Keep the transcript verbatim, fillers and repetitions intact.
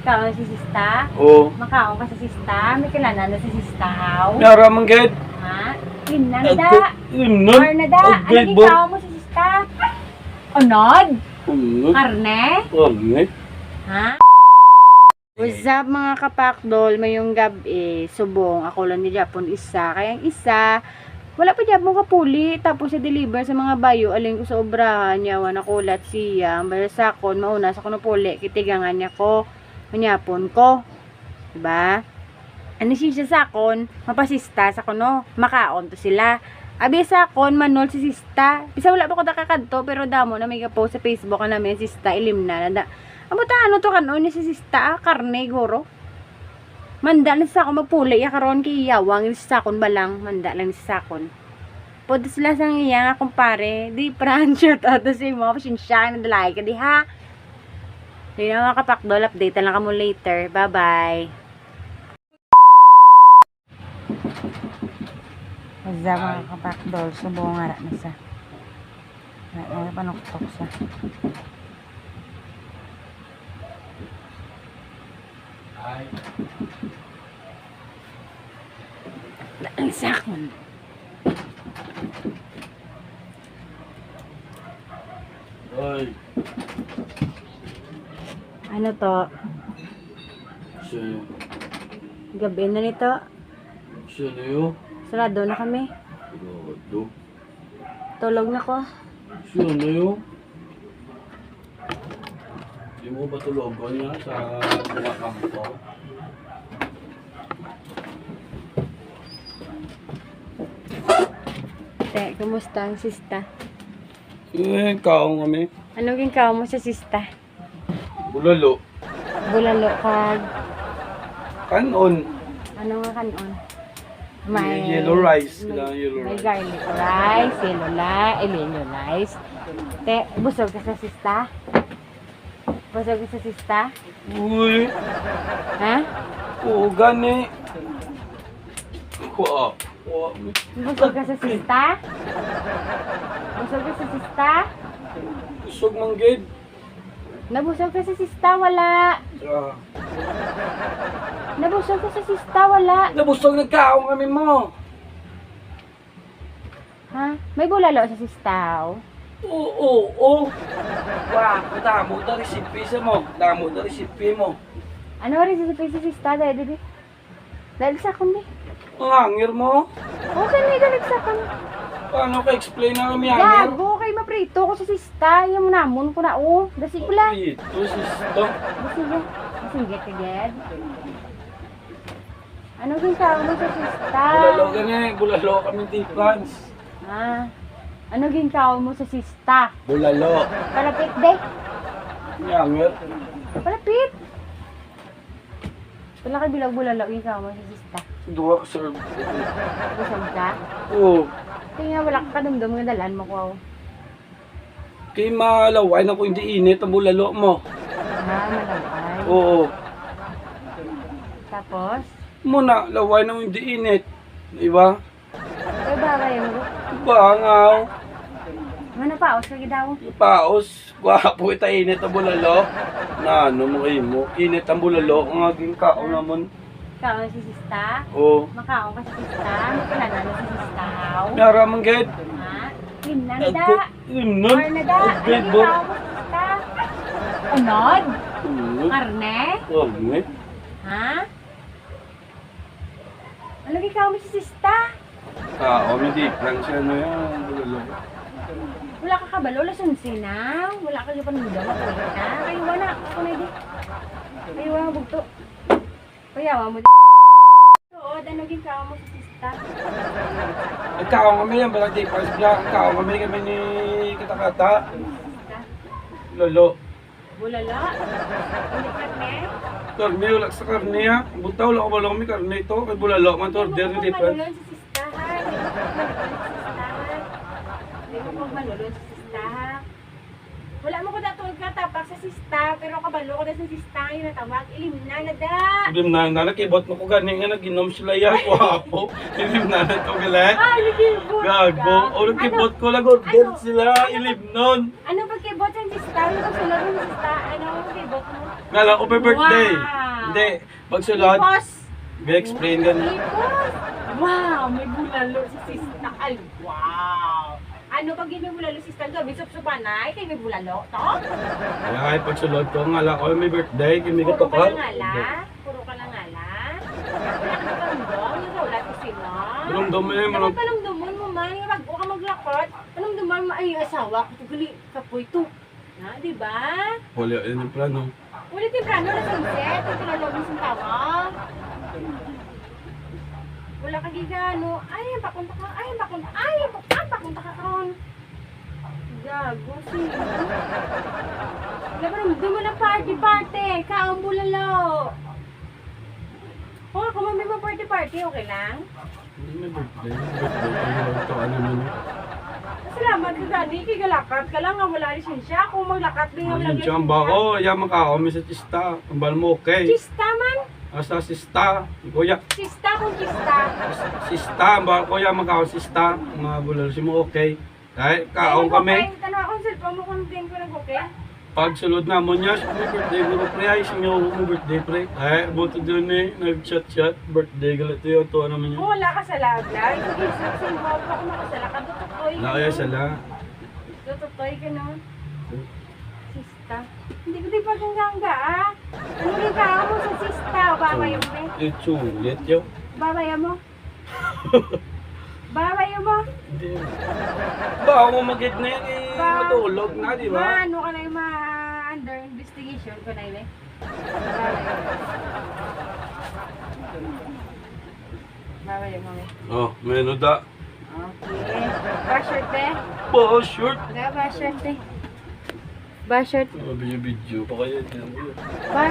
Kaon si sista? Oo. Makaon ka sa sista? May kailangan na si sista, haw? Nara man gid. Ha? Limnan na da. Limnan? Or na da. Ano gid, ikaw mo si sista? Unod? Unod? Karne? Karne? Ha? What's up, mga kapakdol? Mayong gab-i. Subong, ako lang ni Japon isa. Kaya ang isa, wala pa Japon kapuli. Tapos siya deliver sa mga bayo. Alin ko sa obrahan niya, wala nakulat siya. Ang bala sa akon, mauna sa kuno puli. Kitigangan niya ko. Manyapon ko. Diba? Ano siya sa akon, mapasista sa kuno. Makaon to sila. Abi sa akon, manol si sista. Bisa wala pa ko nakakadto, pero damo na may gapost sa Facebook na may sista, ilimnan na da. Amo ta, ano to kanon ni si sista, ah? Karne, guro. Manda na sa akon magpuli, ya karon kay yawang ni sa akon balang, manda lang ni sa akon. Pwede sila sang iya nga kumpare, di pran, shout out to sa imo, pasensya, nadalay ka di ha. Yun na, mga kapakdol, update lang kamo later. Bye-bye. What's up, mga kapakdol? Subong nga na sa. Na, na, panuktok sa. Ay. Ang sakon. Oy. Ano to? Sino? Gabi na nito. Sino yun? Sarado na kami. Sarado. Tulog na ko. Sino yun? Di mo ba tulogon niya sa mga kampo? Te, kumusta ang sista? Eh, kaon kami. Ano ginkaon mo sa sista? Bulalo. Bulalo kag Kanon. Ano nga kanon? May yellow rice, may, kailangan yellow may rice. Garlic rice, yellow la-, eh, yellow rice. Te, busog ka sa sista? Busog ka sa sista? Uy. Ha? Oo, gani. Wa, wa. Busog ka sa sista? Busog ka sa sista? Busog man gid. Nabusog ka sa sista, wala. Ah. Nabusog ka sa sista, wala. Nabusog, nagkaon kami mo. Ha? May bulalo sa sista, oh? Oo, oo, oo. Wa, damo na recipe sa mo. Damo na recipe mo. Ano ang recipe sa sista, dahil, didi? Dahil sa kundi. Ang hangir mo? Okay, may galit sa kundi. Paano ka explain na kami hangir? Gago, kay maprito ko sa sista. Yung namon ko na, oh. Dasi ko lang. Ito, sista. Dasi ko. Dasi ka, kagad. Ano ginkaon mo sa sista? Bulalo gani, bulalo kami, Defrans. Ah. Ano ginkaon mo sa sista? Bulalo. Palapit, de. Hangir. Palapit. Wala kay bilag bulalo, ikaw mo sa sista. Duha ka serve. Busog ka? Oo. Kaya nga, wala ka kadumdum nga dalan mo ko. Kay malaway na ko, hindi init ang bulalo mo. Ah, malaway. Oo. Tapos? Muna, laway na hindi init. Di ba? Kay bagay mo. Bangaw. Ano pa, os lagi daw? Paos, gwapo kita, init ang bulalo. Na ano mo kayo mo? Init ang bulalo, nga ginkaon namon. Kaon si sista? Oo. Makaon ka si sista? May kilala na si sista, haw? Nara man gid. Ha? Limnan na da. Limnan? Or na da. Ano gid, ikaw mo si sista? Unod? Unod? Karne? Karne? Ha? Ano gid ka mo si sista? Ah, o, may difference siya, ano yan, bulalo. Wala ka kabalo, alas onse na. Wala ka yung panunda, makulit ka. Kayo wala, ako na di. Kayo wala, bugto. Kaya mo. Oo, ano gid ka mo si sista? Nagkaon kami yan, wala difference niya. Nagkaon kami, kami ni Katakata. Lolo. Bulalo? Hindi karne? Karne, wala sa karne, ha? Butaw, wala ko, wala kami karne ito. Kay bulalo man to, order ni Defrans. Hindi mo pagmanulon sa sista, ha? Hindi mo pagmanulon sa sista, ha? Wala mo ko na tuod ka tapak sa sista, pero kabalo ko na sa sista, yung natawag, ilimnan na da. Ilimnan na, nakibot mo ko gani nga nag-inom sila yan, wapo. Ilimnan na to, galit. Ay, nakibot ka. Gago. O, nakibot ko, nag-order sila, ilimnon. Ano pagkibot sa sista? Ano pagsunod sa sista? Ano pagkibot mo? Nga lang, happy birthday. Wow. Hindi, pagsulod, Ipos. Ga-explain gani. Ipos. Wow, may bulalo si Sista. Ay, wow. Ano pag may bulalo, Sista? Gabi supsupanay kay may bulalo to? Ay, pagsulod ko nga lang, oy, may birthday, kay may Puro ka gatukar. Lang ngala. Puro ka lang ngala. Wala ka nagparamdam, nagwala ka sila. Paramdam mo yun, Dapat manam- paramdaman mo man, nga bago ka maglakad. Paramdaman mo, ay, asawa ko, gali, kapoy to. Na, di ba? Wala yun yung plano. Wala temprano, alas onse, ito na loob ng sintawa. Wala ka gigano. Ay, ang pakunta ka. Ay, ang pakunta. Ay, ang pakunta. Ang pakunta ka karon. Gago, sino? Wala ba naman, doon mo na party-party. Kaon bulalo. Kung ako man may party-party, okay lang? Hindi may birthday. May birthday kayo. Ito, ano naman. Salamat ka gani, kay galakat ka lang nga wala lisensya. Kung maglakat din nga wala Ayun, tsamba ko. Yaman ka ako, may sa sista. Ang bal mo, okay. Sista man. Asa sista? Kuya, Sista kung sista. sista. Ang bal ko, yaman ka ako, sista. Mga bulalo si mo, okay. Ay, kaon kami. Tanong akong cellphone mo kung din ko nag-okay. Pagsulod namon niya, may birthday guro, pre. Ay, sinyo ako may birthday, pre. Ay, buto doon eh. Nag-chat-chat. Birthday, galit yun. Ito, ano naman yun. Kung wala ka sa lab lang, sige, sa mo ako makasala ka. Dututoy ka. Wala kaya No? Sala. Dututoy ka, no? Sista. Hindi ko di pagangga, ah. Ano rin ka mo sa sista? Babay mo, eh. Yung sulit yun. Babay mo. Babay mo. Hindi. Ba, ako magit na yun eh. Ba- Matulog na, di ba? Ano ka na yung ma-under investigation ko na yun, eh. Babay mo, eh. Oh, may ano da. Okay. Ba short, eh? Ba, short. Wala ba short, eh? Ba short? Ano ba yung video pa kayo? Ba